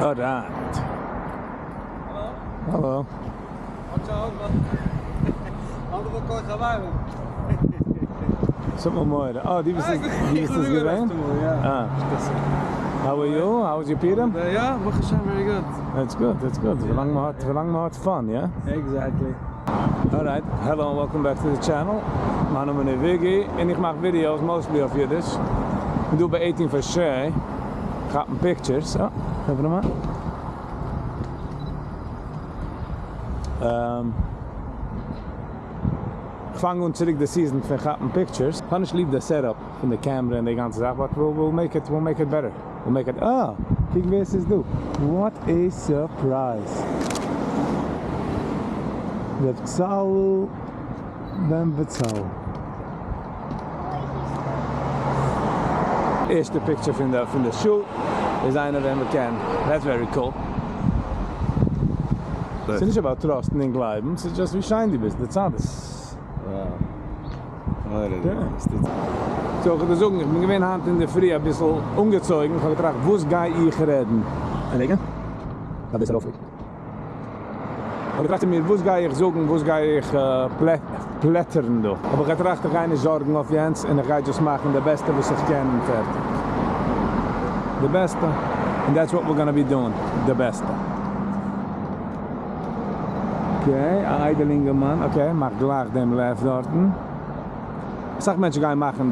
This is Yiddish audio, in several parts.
Alright. Hello. ס'האט מיר מורא. אה, דו ביסט עס, דו ביסט עס געווען? אה. How are you? How was your Purim? יא, ברוך השם very good. That's good, that's good. ווילאנג מ'האט, ווילאנג מ'האט fun, יא? Exactly. Alright, hello and welcome back to the channel. מיין נאמען איז וויגי און איך מאך videos mostly אויף אידיש. כ'בין דא ביי 18 פאר כאפן pictures. אה, חברה מאן. כ'פאנג אן צוריק די season פון כאפן pictures. כ'האב נישט ליב די setup פון די camera און די גאנצע זאך, but we'll make it, we'll make it better. We'll make it, אה! קוק ווער ס'איז דא. What a surprise! ר' בצלאל בן בצלאל. ערשטע picture פון די פון די שול איז איינער וועם מ'קען. That's very cool. ס'איז נישט about trust ן און גלייבן, ס'איז just ווי שיין דו ביסט, די צדיק. So איך וועל דיר זאגן, איך בין געווען היינט אינדערפרי אביסל אנגעצויגן, איך האב געטראכט וואס גיי איך רעדן? רגע, דארף דאס ארויפלייגן. איך האב געטראכט צו מיר וואס גיי איך זאגן, וואס גיי איך פלעטערן דא? האב איך געטראכט איך גיי נישט זארגן אויף יענץ און איך גיי just מאכן די בעסטע וואס איך קען און פערטיג. די בעסטע, און that's what we're gonna be doing, די בעסטע. Okay, א איידעל אינגערמאן, okay, מאך גלייך דעם left דארטן. אסאך מענטשן גייען מאכן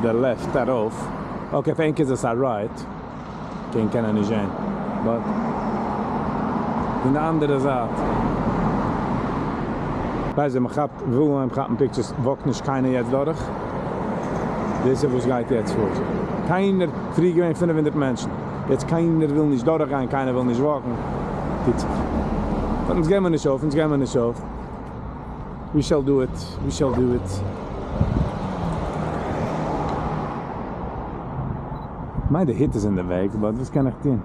די left ארויף, okay פאר ענק איז עס א right, קען קען ער נישט זען, but פון די אנדערע זייט. ווייסט ווען מ'כאפט וויל מען כאפן pictures walk ט נישט קיינער יעצט דורך, דאס איז וואס גייט יעצט פאר, קיינער, פריער געווען 500 מענטשן, יעצט קיינער וויל נישט דורך גיין, קיינער וויל נישט walk ן, טוט זיך, but אונז געבן מיר נישט אויף, אונז געבן מיר נישט אויף. We shall do it, we shall do it. כ'מיין די היט איז אין די וועג, but וואס קען איך טון?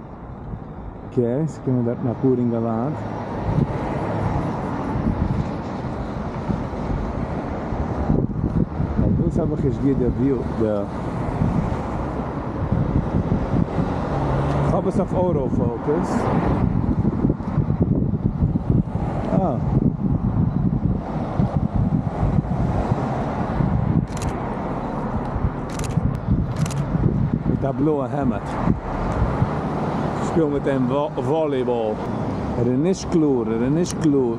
Okay, ס'קומען דארטן אפאר אינגעלייט. פארוואס האב איך נישט גוט די view? די. כ'האב עס אויף auto focus. אה. מיט א בלויע העמד. שפיל מיט אים volleyball. ער איז נישט קלאר, ער איז נישט קלאר.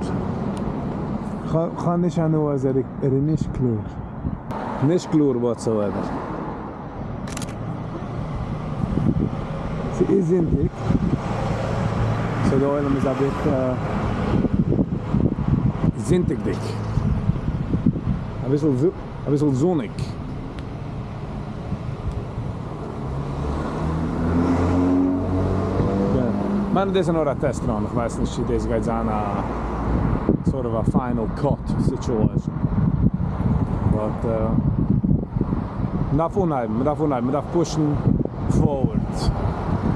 כ'האב נישט הנאה אז ער איז נישט קלאר. נישט קלאר whatsoever. ס'איז זונטאג, so די עולם איז א bit זונטאג'דיג. אביסל אביסל זוניג. מיין דאס איז נאר א test run, איך ווייס נישט צו דאס גייט זיין א sort of א final cut situation. But מ'דארף אנהייבן, מ'דארף אנהייבן, מ'דארף push ן forward.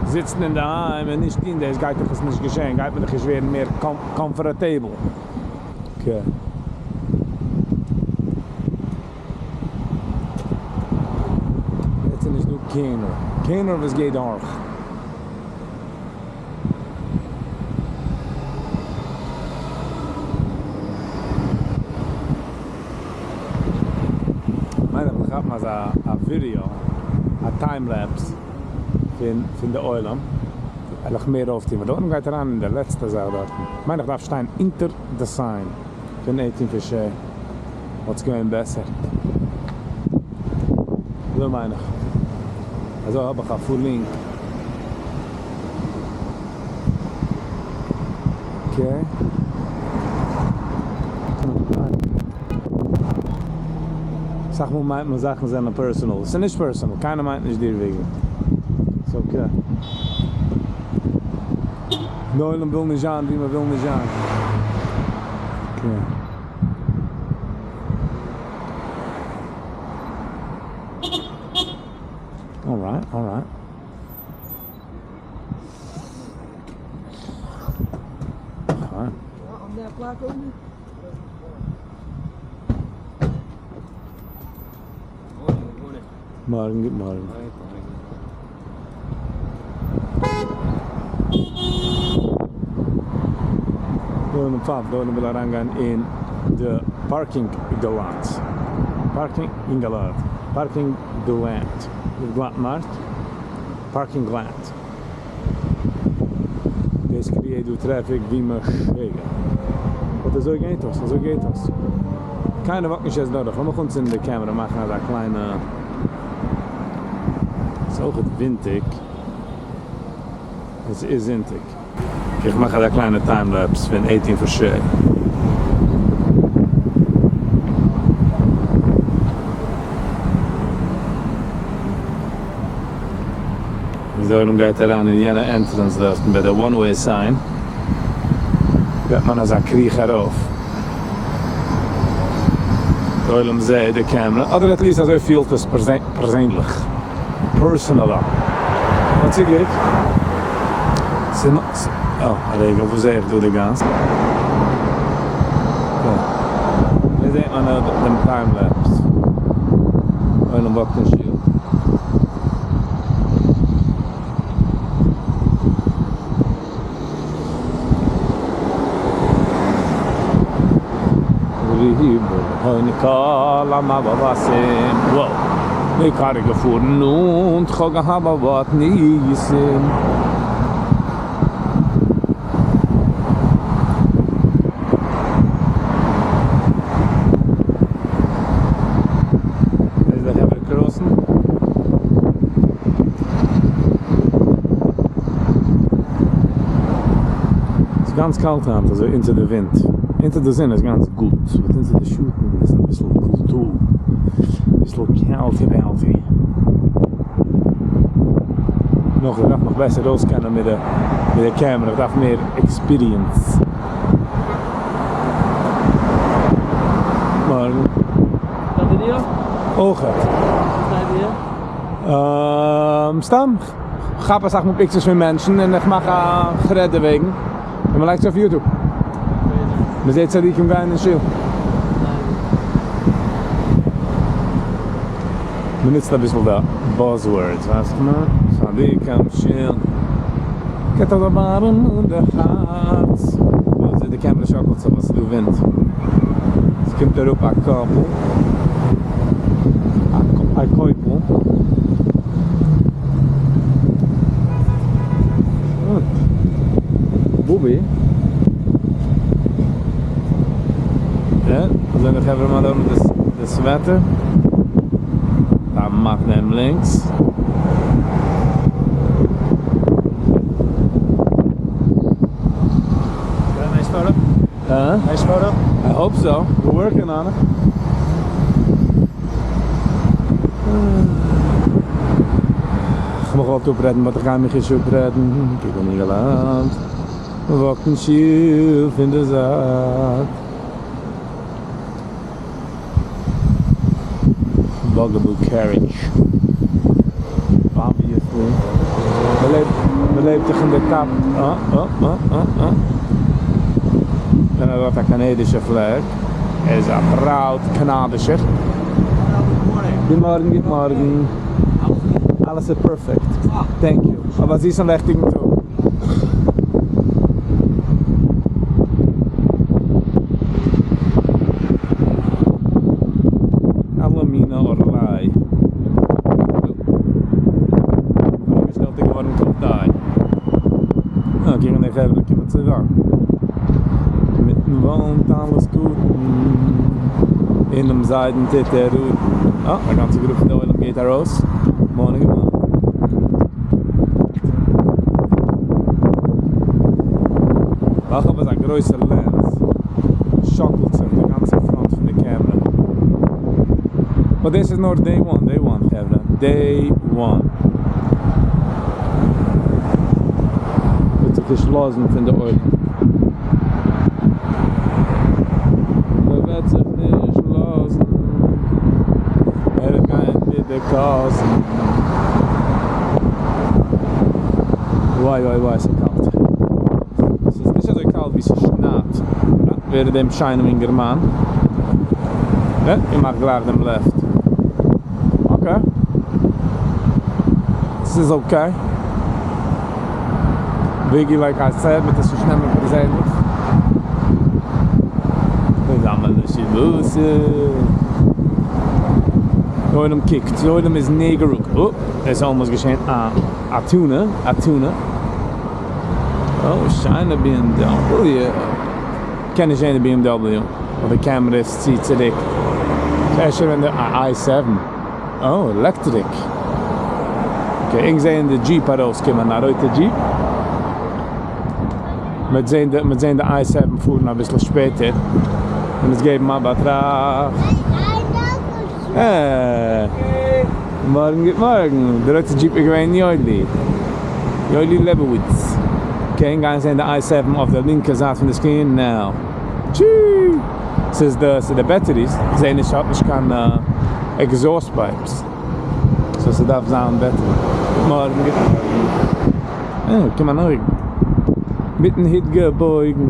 זיצן אינדערהיים און נישט טון דאס גייט דאך עס נישט געשען, גייט מען דאך נישט ווערן מער comfortable. Okay. יעצט איז נישט דא קיינער, קיינער וואס גייט דורך. מיין איך כאפן אזא א ווידעא, א time lapse פון פון די עולם, וועל איך מער אויפטון, ווייל די עולם גייט אריין אין די לעצטע זאך דארטן, מיין איך דארף שטיין אונטער די sign פון 18 פאר וואלט עס געווען בעסער. אזוי מיין איך. אזוי האב איך א full link. Okay. אסאך מאל מיינט מען זאכן זענען personal. ס'איז נישט personal. קיינער מיינט נישט דיר וועגן. ס'איז okay. די עולם וויל נישט זיין ווי מ'וויל נישט זיין. Okay. Alright, alright. Okay. On that block over? מארגן, גוט מארגן. עולם פאפט, די עולם וויל אריינגיין אין די parking געלאט, parking געלאט, parking געלאט, גלאט מארט, parking lot. דאס create דא traffic ווי משוגע. But אזוי גייט דאס, אזוי גייט דאס. קיינער walk ט נישט יעצט דורך. לאמיך אנצינדן די camera מאכן אזא קליינע. ס'איז אויכעט ווינטיג. עס איז זונטאג. איך מאך אזא קליינע time lapse פון 18 פאר. ווי די עולם גייט אריין אין יענע entrance דארטן ביי די one way sign געט מען אזא קריך ארויף. די עולם זעהט די camera, אדער at least אזוי פילט עס פערזענליך. Personally. But ס'גוט. ס'איז אה, א רגע, וואס זעה איך דא די גאס? Okay. דא זעהט מען דעם time lapse. עולם walk ט אין שול. ריבון כל המבוסים. Wow. די קאר איז געפארן נאנט, כ'האב געהאט באווארט ניסים. איז די חברה cross ן? ס'איז גאנץ קאלט היינט אזוי אונטער די ווינט. אונטער די זון איז גאנץ גוט, but אונטער די שאטן איז אביסל קולטור, אביסל קאלטי באלטי. נאך איך דארף מיך בעסער אויסקענען מיט די מיט די camera, איך דארף מער experience. מארגן. אויכעט. סתם, כ'כאפ אסאך מאל pictures פון מענטשן און איך מאך א כ'רעד דערוועגן און מ'לייגט עס אויף YouTube. מ'זעט צדיקים גייען אין שול. מ'נוצט אביסל די buzz words, ווייסט כ'מיין? צדיקים, שול. געט אזא ווארעם אן די הארץ. וואס די camera שאקלט זיך ווייל ס'איז דא ווינט. ס'קומט אראפ א couple. א קויפל. בובי. יא, אזוי די חברה מאן דא מיט די sweater. א מאך נעם לינקס. Nice photo? Huh? Nice photo? I hope so. We're working on it. כ'האב מיך געוואלט אפרעדן but איך גיי מיך נישט אפרעדן. קוק אן אינגעלייט. מ'וואקט אין שול פון די זייט. Bugaboo carriage. Obviously. מ'לעבט זיך אין די top. אה אה אה אה אה. און ער האט א קאנאדישע flag. ער איז א proud קאנאדישער. גוט מארגן גוט מארגן. אלעס איז perfect. Thank you. האב א זיסן לעכטיגן טאג. אלע מיני ארליי אראפגעשטעלט איז געווארן כלפי קעגן די חברה קומען צו ווארט מיטן וואלן טלית קטן אינעם זיידן טוט ער ראטן. אה, א גאנצע גרופע פון די עולם גייט ארויס. Morning געמאכט. ווייל כ'האב אזא גרויסע lens שאקלט זיך די גאנצע front פון די camera. But דאס איז נאר day one, day one חברה, day one. וועט זיך נישט לאזן פון די עולם. ער וועט זיך נישט לאזן. ער וועט גיין מיט די cousin. וויי וויי וויי ס'איז קאלט. ס'איז נישט אזוי קאלט ווי ס'שנייט. ווער איז דעם שיינעם אינגערמאן? אה, איך מאך גלייך דעם left. Okay. ס'איז okay. Biggie like I said, מיט עס נישט נעמען פערזענליך. שבתים. די עולם קוקט, די עולם איז נייגעריג. אופ, עס איז almost געשען א א תאונה, א תאונה. אוי, שיינע BMW. קען נישט זען די BMW ווייל די camera איז צו צוריק. אפשר ווען די א i seven. אוי, electric. Okay, ענק זעען די Jeep ארויסקומען, א רויטע Jeep. מ'וועט זען די מ'וועט זען די i seven פארן אביסל שפעטער און עס געבן א באטראכט. אה! מארגן גוט מארגן! די רויטע Jeep איז געווען יואלי. יואלי לעבאוויץ. Okay, גייען זען די i seven אויף די לינקע זייט פון די screen now. טשי! ס'איז די ס'איז די batteries. כ'זעה נישט ס'האט נישט קיין exhaust pipes. So ס'דארף זיין battery. גוט מארגן גוט מארגן. אה, קום אן אויגן. מיטן היט געבויגן.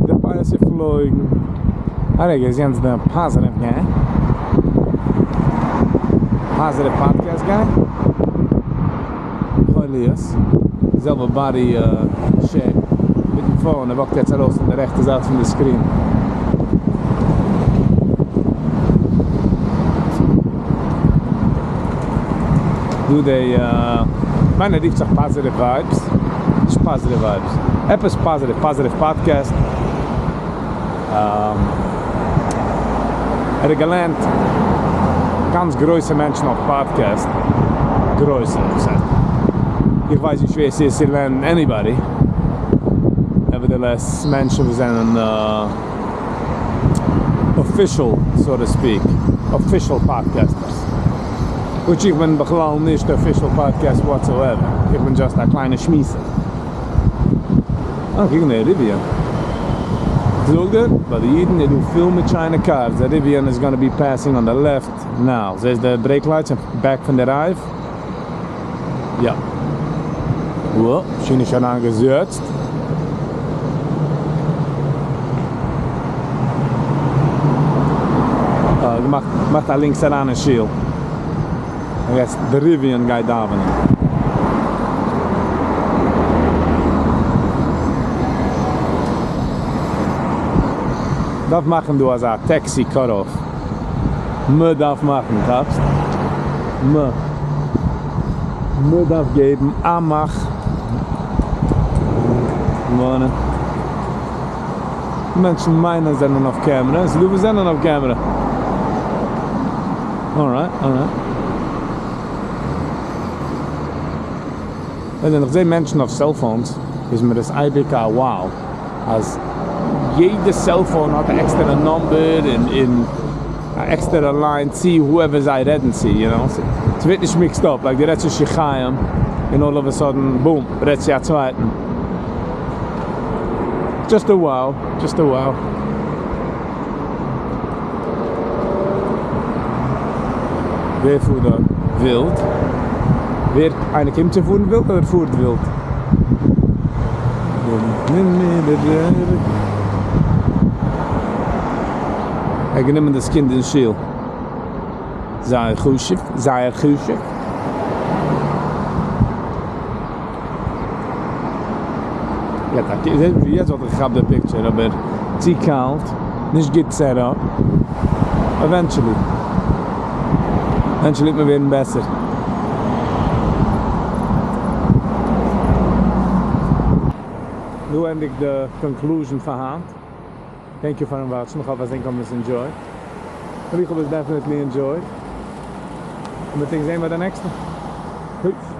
די פאות צופלויגן. א רגע, איז יענץ די positive guy? Positive podcast guy? יכול להיות. זעלבע body shape מיטן phone, ער walk ט יעצט ארויס פון די רעכטע זייט פון די screen. דא די, כ'מיין ער רופט זיך Positive Vibes, נישט Positive Vibes, עפעס positive, positive podcast. ער האט געלערנט גאנץ גרויסע מענטשן אויף podcast, גרויסע, וואס הייסט, איך ווייס ווי שווער ס'איז צו לערנען anybody, nevertheless מענטשן וואס זענען official so to speak, official podcasters, which איך בין בכלל נישט official podcast whatsoever, איך בין just א קליינע שמועסער. אה, קוק נאר, Rivian. זאג דיר, ביי די אידן איז דא פיל מיט שיינע cars, די Rivian איז gonna be passing on the left now. זעסט די brake lights אין back פון די Rive? יא. וואו, שוין נישט אריינגעזעצט. אה, געמאכט, געמאכט א לינקס אריין אין שול. און יעצט די Rivian גייט דאווענען. דארף מאכן דא אזא taxi cut off. מ' דארף מאכן, כאפסט? מ'. מ' דארף געבן א מאך. מאנע. מענטשן מיינען זענען אויף camera, ס'דא וואס זענען אויף camera. Alright, alright. ווען איך זעה מענטשן אויף cellphones, איז מיר עס אייביג א wow, אז יעדע cellphone האט א עקסטערע number און און א עקסטערע line צו whoever זיי רעדן צו, you know, ס'ווערט נישט mixed up, like דו רעדסט צו שיחיים און all of a sudden boom, רעדסט צו א צווייטן. Just a wow, just a wow. ווער פארט דארט ווילד? ווער, איינער קומט צו פארן ווילד אדער פארט ווילד? ער האט גענומען דאס קינד אין שול. זייער חשוב, זייער חשוב. יעצט וואלט איך געכאפט די picture אבער צו קאלט, נישט גוט set up. Eventually. Eventually וועט מען ווערן בעסער. דא ענדיגט די conclusion פאר היינט. Thank you פארן watch ן, איך האף אז ענק האבן עס enjoyed. און איך האב עס definitely enjoyed. און מ'וועט ענק זען ביי די נעקסטע. Peace.